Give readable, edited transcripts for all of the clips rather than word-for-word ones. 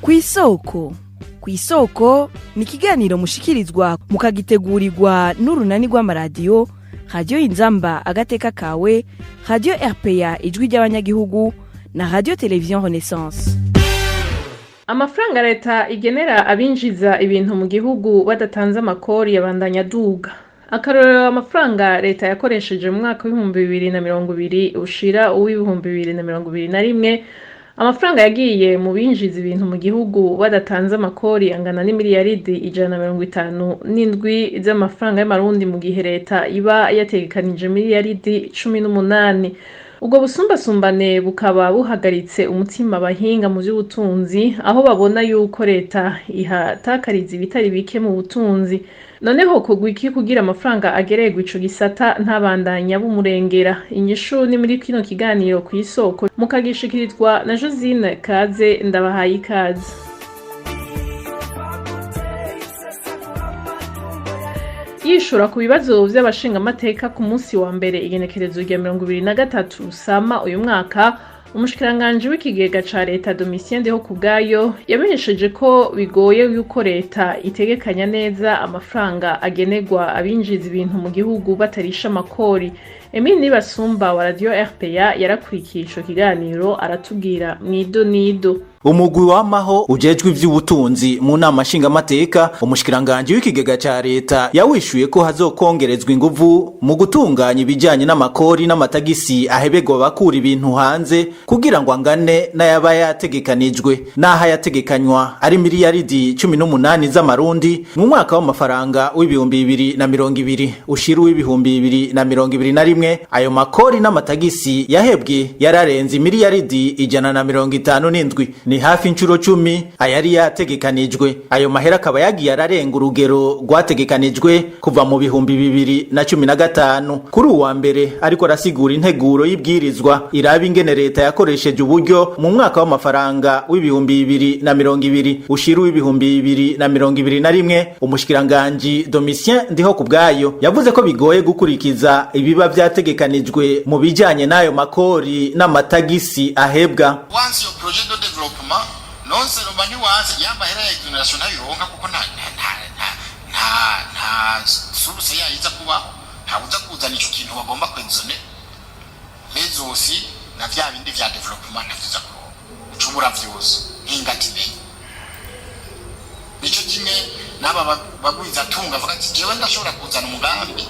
Kw'isoko. Kw'isoko ni ikiganiro mushikirizwa mukagitegurirwa n'urunani rw'amaradiyo Radiyo Inzamba Agateka Kawe, Radiyo RPA Ijwi ry'Abanyagihugu na Radiyo Televiziyo Renaissance. Amafaranga leta igenera abinjiza ibintu mu gihugu badatanze amakori yabandanya aduga. Akarorero, amafaranga leta yakoresheje mu mwaka w'2020 ushira uw'2021, amafaranga yagiye mu binjiza ibintu mu gihugu badatanze amakori angana n'imiliyaridi 157 z'amafaranga y'amarundi, mu gihe leta iba yategekanije miliyaridi 18. Ubwo busumbasumbane bukaba buhagaritse umutima abahinga mu vy'ubutunzi, aho babona yuko leta ihatakariza ibitari bike mu butunzi. Noneho kogwa iki kugira amafaranga agererwa ico gisata ntabandanya b'umurengera? Inyishu ni muri kino kiganiro Kw'isoko, mukagishikirizwa na Josine Kaze. Ndabahaye ikaze. Yishura ku bibazo vy'abashingamateka ku munsi wa mbere, igenekerezo rya 23 Rusama uyu mwaka, umushikiranganji w'ikigega ca leta Domitien Ndihokubwayo yamenyesheje ko bigoye yuko leta itegekanya neza amafaranga agenerwa abinjiza ibintu mu gihugu batarisha amakori. Emile Nibasumba wa Radio RPA yarakurikiye ico kiganiro, aratubwira mwido nido. Umugwi wamaho ujejwe ivy'ubutunzi mu nama nshingamateka, umushikiranganji w'ikigega ca leta yawishuye ko hazokongerezwa inguvu mu gutunganya ibijanye n'amakori n'amatagisi ahebegwa bakura ibintu hanze, kugira ngo angane n'ayaba yategekanijwe, n'aho ayategekanywa ari miliyaridi 18 z'amarundi mu mwaka w'amafaranga w'2020 ushira uw'2021. Ayo makori n'amatagisi yahebwe yararenze miliyaridi 157, ni hafi inshuro 10 ayari yategekanijwe. Ayo mahera akaba yagiye ararenga urugero rwategekanijwe kuva mu 2015. Kuri uwa mbere, ariko arasigura integuro y'ibwirizwa iraba ingene leta yakoresheje uburyo mu mwaka w'amafaranga w'2020 ushira uw'2021, umushikiranganji Domitien Ndihokubwayo yavuze ko bigoye gukurikiza ibiba vyategekanijwe mu bijanye n'ayo makori n'amatagisi ahebwa. Wanse iyo projet de développement, non seulement ntiwanse ya mahera ya exonération, ntayironka, kuko nta source yayo iza kubaho, ntawe uza kuzana ico kintu bagomba kwexonérer, mais aussi na vya bindi vya développement ntavyo uza kuronka, ucubura vyose nk'ingati imenye. Nico kimwe n'aba bagwizatunga avuga ati: "Jewe ndashobora kuzana umugambi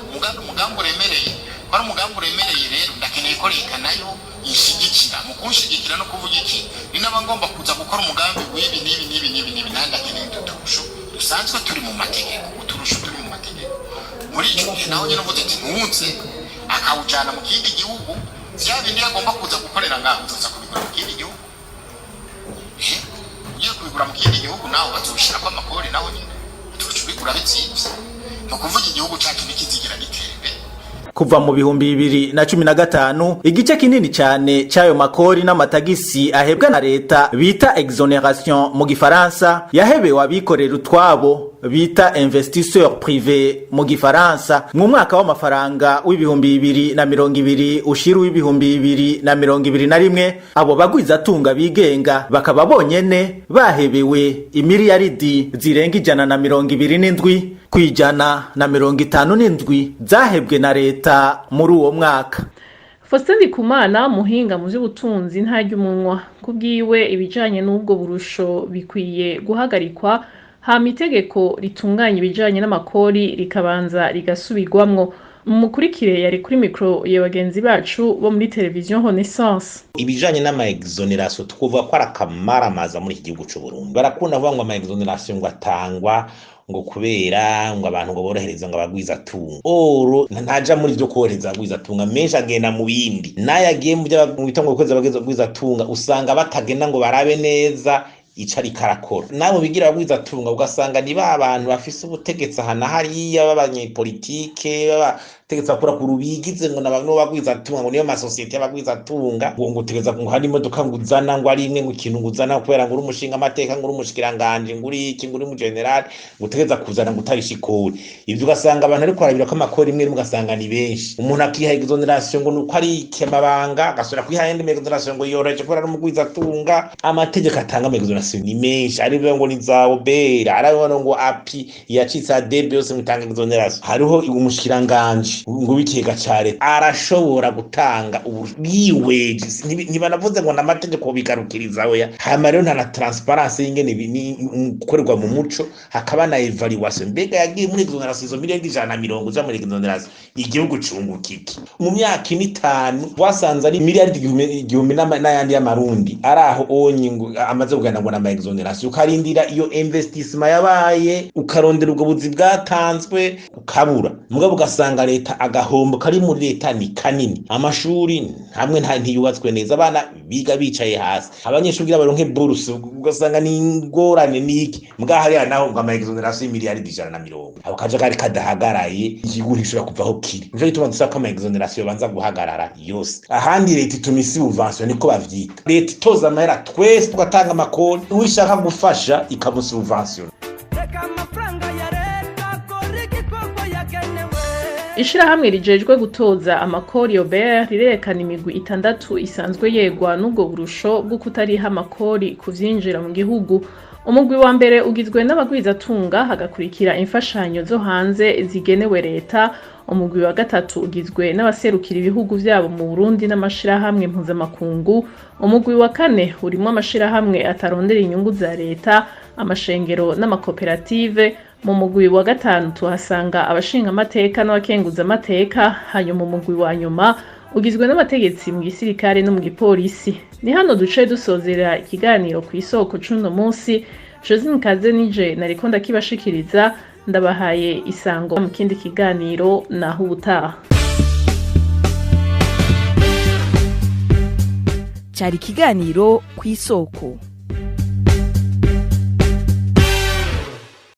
uremereye, ko ari umugambi uremereye, rero ndakeneye ko leta nayo inshigikira mu kunshigikira." No kuvuga iki, ni naba ngomba kuza gukora umugambi w'ibi n'ibi n'ibi n'ibi n'ibi, nanjye ndakeneye utu turusho dusanzwe turi mu mategeko, uturusho turi mu mategeko. Muri icyo gihe naho nyine uvuze ati ntunze, akawujana mu kindi gihugu, vya bindi agomba kuza gukorera ngaho uzoza kubigura mu kindi gihugu. Ugiye kubigura mu kindi gihugu, nawe bazobishirako amakori, naho nyine tuca ubigura bizimvye. Ni ukuvuga igihugu cacu ntikizigira gitera imbere. Kuva mu 2015, igice kinini cyane cy'ayo makori n'amatagisi ahebwa na leta, bita exonération mu gifaransa, yahebewe abikorera utwabo, bita investisseur privé mu gifaransa. Mu mwaka w'amafaranga w'2020 ushira uw'2021, abo bagwizatunga bigenga bakaba bonyene bahebewe imiliyaridi zirenga 127 ku 157 zahebwe na leta muri uwo mwaka. Faustin Ndikumana, muhinga mu vy'ubutunzi, ntarya umunwa. Kubwiwe, ibijanye n'ubwo burusho bikwiye guhagarikwa, hama itegeko ritunganya ibijanye n'amakori rikabanza rigasubirwamwo. Mukurikire, yari kuri mikro ya bagenzi bacu bo muri Televiziyo Renaissance. Ibijanye n'ama exonération, twuvuga ko ari akamaramaza muri iki gihugu c'u Burundi. Barakunda kuvuga ngo ama exonération ngo atangwa ngo kubera ngo abantu ngo borohereza ngo abagwizatunga. Oro ntaja muri vyo korohereza abagwizatunga, menshi agenda mu bindi. Nayo agiye mu byo bita ngo gukoreza abagwizatunga, usanga batagenda ngo barabe neza ico ariko arakora. Nabo bigira abagwizatunga, ugasanga ni ba bantu bafise ubutegetsi aha na hariya, b'abanyepolitike baba Tegeza kura ku rubigize ngo nabantu bagwiza tunga, ngo niyo masosiyete y'abagwiza tunga, ngo utegeza ngo hari imodoka ngo uzana, ngo ari imwe, ngo ikintu ngo uzana kubera ngo uri umushinga amateka, ngo uri umushikiranganje, ngo uri iki, ngo uri mu general, ngo utegeza kuzana ngo utarisha ikori. Ivyo ugasanga abantu ariko barabira ko amakori imwe rimwe ugasanga ni benshi. Umuntu akiha exoneration ngo nuko ari ikemabanga, agasubira kwiha yindi exoneration ngo yoroheje kubera ari umugwiza tunga. Amategeko atanga ama exoneration ni menshi, ari ngo ni za obera, ari ngo api yacitse ADB yose ngo itanga exoneration. Hariho umushikiranganje ngo w'ikigega ca leta arashobora gutanga ubwiweje, ntibanavuze ngo n'amategeko bigarukiriza oya. Hama rero nta na transparence y'ingene gukorerwa mu muco, hakaba na evaluation. Mbega yagiye muri exoneration izo miliyoni 120 uja muri exoneration, igihugu cunguka iki? Mu myaka ine, 5, wasanze ari miliyari 1000 n'ayandi y'amarundi ari aho onye ngo amaze kugana ngo n'ama exoneration. Ukarindira iyo investissement yabaye, ukarondera ubwo buzi bwatanzwe, ukabura. Mugabo ugasanga leta, agahombo kari muri leta ni kanini. Amashuri hamwe ntiyubatswe neza, abana biga bicaye hasi, abanyeshuri kugira baronke bourse ugasanga ni ingorane niki. Mugabo hariya naho ngo ama exoneration y'imiliyaridi 120, ako kajagari kadahagaraye, igihugu ntishobora kuva aho kiri. Nico gituma dusaba ko ama exoneration banza guhagarara yose. Ahandi leta ituma isubvention, niko bavyita, leta itoza amahera, twese tugatanga amakori, uwishaka gufasha ikamusubvention. Reka amafaranga ya leta akora igikorwa yagenewe. Ishirahamwe rijejwe gutoza amakori OBR rirerekana imigwi itandatu isanzwe yegwa n'ubwo burusho bwo kutariha amakori ku vyinjira mu gihugu. Umugwi wa mbere ugizwe n'abagwizatunga, hagakurikira imfashanyo zo hanze zigenewe leta. Umugwi wa gatatu ugizwe n'abaserukira ibihugu vyabo mu Burundi n'amashirahamwe mpuzamakungu. Umugwi wa kane urimwo amashirahamwe atarondera inyungu za leta, amashengero n'amakoperative. Mu mugwi wa gatanu tuhasanga abashingamateka n'abakenguzamateka. Hanyuma umugwi wa nyuma ugizwe n'abategetsi mu gisirikare no mu gipolisi. Ni hano duce dusozera ikiganiro ku isoko c'uno munsi. Josine Kazenije nariko ndakibashikiriza, ndabahaye isango mu kindi kiganiro, naho ubutaha. Cyari ikiganiro ku isoko.